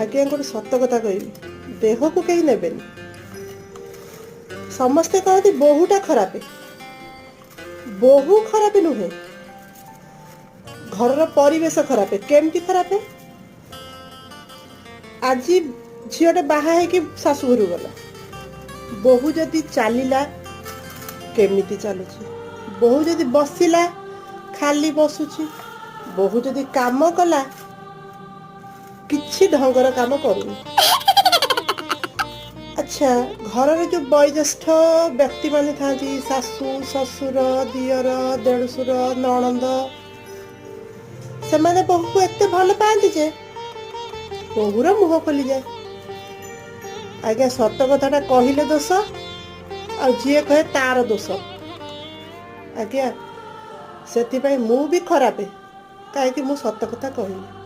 ଆଜ୍ଞା, ଗୋଟେ ସତ କଥା କହିବି, ଦେହକୁ କେହି ନେବେନି। ସମସ୍ତେ କହନ୍ତି ବୋହୂଟା ଖରାପ। ବୋହୂ ଖରାପ ନୁହେଁ, ଘରର ପରିବେଶ ଖରାପ। କେମିତି ଖରାପ? ଆଜି ଝିଅଟେ ବାହା ହେଇକି ଶାଶୁ ଘରକୁ ଗଲା, ବୋହୂ ଯଦି ଚାଲିଲା, କେମିତି ଚାଲୁଛି। ବୋହୂ ଯଦି ବସିଲା, ଖାଲି ବସୁଛି। ବୋହୂ ଯଦି କାମ କଲା, କିଛି ଢଙ୍ଗର କାମ କରୁନି। ଆଚ୍ଛା, ଘରର ଯୋଉ ବୟୋଜ୍ୟେଷ୍ଠ ବ୍ୟକ୍ତିମାନେ ଥାନ୍ତି, ଶାଶୁ, ଶ୍ୱଶୁର, ଦିଅର, ଦେଢ଼ଶୁର, ନଣନ୍ଦ, ସେମାନେ ବୋହୂକୁ ଏତେ ଭଲ ପାଆନ୍ତି ଯେ ବୋହୂର ମୁହଁ ଖୋଲିଯାଏ। ଆଜ୍ଞା, ସତ କଥାଟା କହିଲେ ଦୋଷ, ଆଉ ଯିଏ କହେ ତାର ଦୋଷ। ଆଜ୍ଞା, ସେଥିପାଇଁ ମୁଁ ବି ଖରାପ, କାହିଁକି ମୁଁ ସତ କଥା କହିଲି।